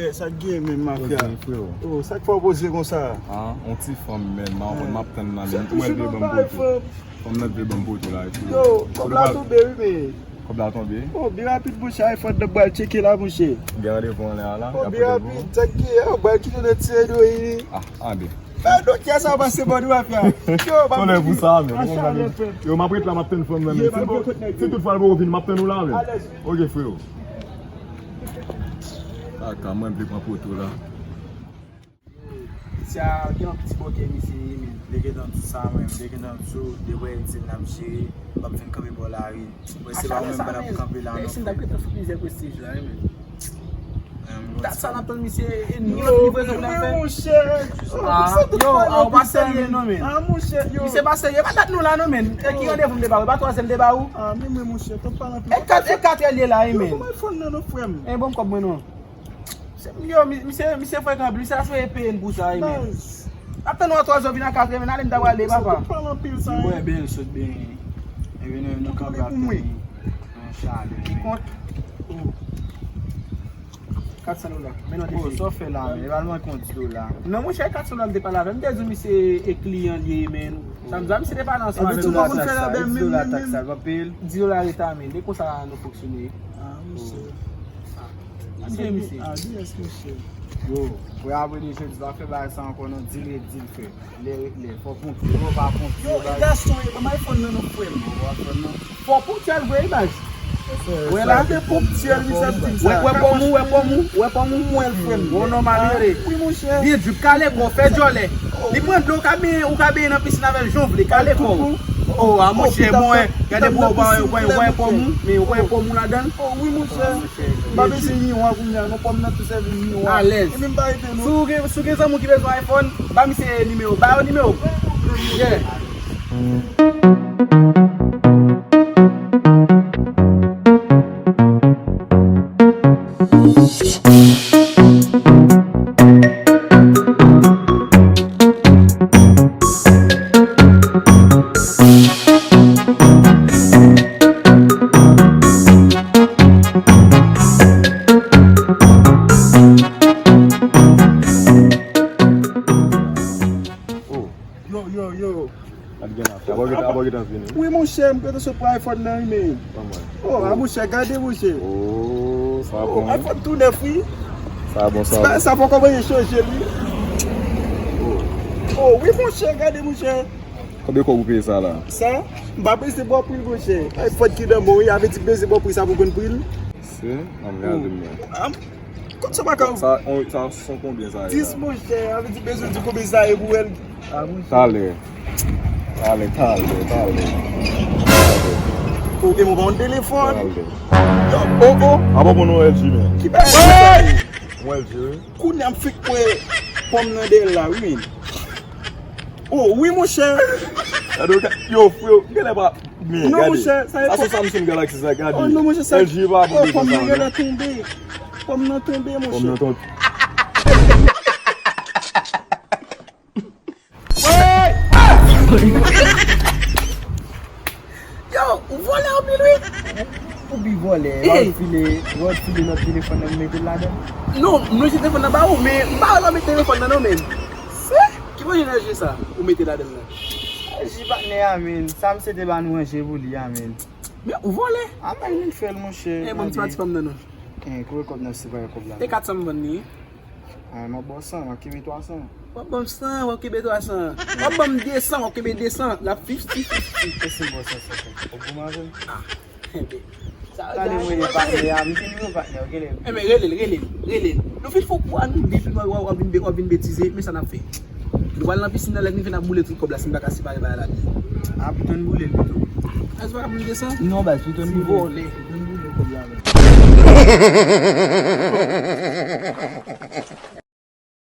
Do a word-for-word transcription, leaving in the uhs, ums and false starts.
Eh, sa k gen menm, mafya? Poze, freo. Oh, sa k fè w poze konsa? Ah, yon ti fanm menm, m ap tann nan menm. Ou wè l vle ban m poto. Fanm nan vle ban m poto la, freo. Yo, kòb la tonbe, wi, men. Kòb la tonbe? Oh, byen rapid, monchè, iPhone nan pral tcheke la, monchè. Gen randevou anlè a la? Oh, byen rapid, sa k gen, oh, pral kite nan ti randevou. Ah, anben. Fè doktè sa pase bò nou ap fè. Yo, m ap vini. Yo, m ap ret la, m ap tann fanm nan, men. Si tout fwa l poko vini, m ap tann ou la, men. Ok, freo. Kaka, mwen vle pran poto la. Sa gen yon piti bòkè misye ye, men. Li gentan di sa, men. Li gentan di, li wè di n ap jere, m ap vin kanpe bò lari. Mwen se pa mwen menm pa n ap kanpe la non. Si n t ap gentan fout mizè Prestij la, wi, men. Dat sa n ap tann misye, e ni lòt livrezon pou n ap fè. Yo, a w pa serye non, men. Misye pa serye, e pa dat nou la non, men. E ki randevou m te ba ou? E pa twazyè m te ba ou? E kat, e katrè l ye la, wi, men. E bon kòb mwen non. Yo, mi- misye, misye frekan, misye aswè peye n pou sa, wi, men. Ap tann ou a twazyè, vin a katrè, men ale m ta prale, papa. Sot byen, sot byen. Epi nou, nou kanpe ap tann li. Nan chalè. Ki kont? Kat san dola. Men non, depi. Sa w fè la, men? E pa l manke yon dis dola. Non, monchè, kat san dola m te pale avè l. M te di w misye e kliyan l ye, men. Sa m di w, misye te pale ansanm avè m. Dis dola taks la, dis dola taks la, l pa peye l? Dis dola reta, men. E konsa nou fonksyone. Ah, misye. Misye, misye. Ah, yes, misye. Yo, frè, apre de jodi, pa fè bagay sa ankò non, di l ret, di l frè. Lè ret lè. Fò ponpye, yo pa ponpye. Yo, e gason, e ban m iPhone nan non, frè m. Ou pa iPhone nan? Fò ponpye l vre, wi, baz. Wè la, se ponpye l, misye ap di m sa. Wè, wè pòm ou, wè pòm ou, wè pòm ou. Mwen, frè m. Bon, nòmal, yo, de. Wi, monchè. Byen drip, kale kò, fè djòlè. Li pran dlo, ou ka benyen, ou ka benyen nan pisin avè l jan w vle, kale kò w. Oh, a monchè, bon, gade pou w wè, wè, wè pòm ou, men wè pòm ou ladan l. Oh, wi, monchè. M pa bezwen miwa kounye a, non, pòm nan tou sèvi miwa. Alèz. E menm pa ede, non. Si w gen, si w gen zanmi w ki bezwen iPhone, ba misye nimewo, ba yo nimewo. Yeah. Oh. Yo, yo, yo. Ap gen afè. Ap gen, ap gen tan fini. Wi, monchè, m gentan sot pran iPhone nan, wi, men. Oh, a, monchè, gade, monchè. Oh, sa bon. iPhone tou nèf, wi. Sa bon, sa bon. Sa poko manyen chanje l, wi. Oh, wi, monchè, gade, monchè. Konbyen kòb ou peye sa la? Sa? M pa peze bò pri l, monchè. iPhone ki nan men w, wi, a vle di peze bò pri sa pou konn pri l. Se? An, gade m nan. Kot sa pa ka? Sa, on, sa son konbyen sa ye la? Dis, monchè, a vle di bezwen di konbyen sa ye pou wè l. Talè. Talè, talè, talè. Talè. Ou gen mwen pa yon telefòn. Talè. Oh, oh. A pa bon, non, L G, men. Ki bagay sa ye? Mwen L G, wi. Kounye a m fik wè pòm nan dèyè l la, wi, men. Oh, wi, monchè. Gade, yo, freo, m genlè pa. Men, non, gade. Monchè, sa se Samsung Galaxy sa, gade. Oh, non, monchè, sa. L G pa bon, pòm nan genlè tonbe. Pòm nan tonbe, monchè. Pòm nan tonbe. Yo, ou vòlè anpil, wi. Ou pi vòlè, w ap file, w ap file lòt telefòn nan, mete l ladan. Non, m ranje telefòn nan ba ou, men m pa wè lè w met telefòn nan non, men. Se? Ki manje nan je sa ou mete ladan nan? Ji patnè a, men. Sa misye te ba nou ranje pou li a, men. Men ou vòlè. A, men vin fè l, monchè. E, ban m ti pati pa m nan non. E, kote kòb nan, si pa kòb la. E kat san m vann li. A, m ap ba w san, m ap kenbe twa san. W ap ban m san, w ap kenbe twa san. W ap ban m de san, w ap kenbe de san. L ap fifty fifty. Èske m ba w san senkant? W ap goumen avè m? A, enben. Sa, talè mwen ye patnè a, m gen nimewo patnè, w genlè. Enben, rele l, rele l, rele l. Nou fin fè kou a nou, depi w ap vin be-, w ap vin betize, men sa n ap fè. Nou pral nan pisin nan, lè n rive n ap boule tout kòb la, si n pa ka separe bagay la byen. A, pito n boule l pito. A, se pa ka pou m de san? Non, baz, pito n boule l. Ti vòlè. Pito n boule l kòb la, baz.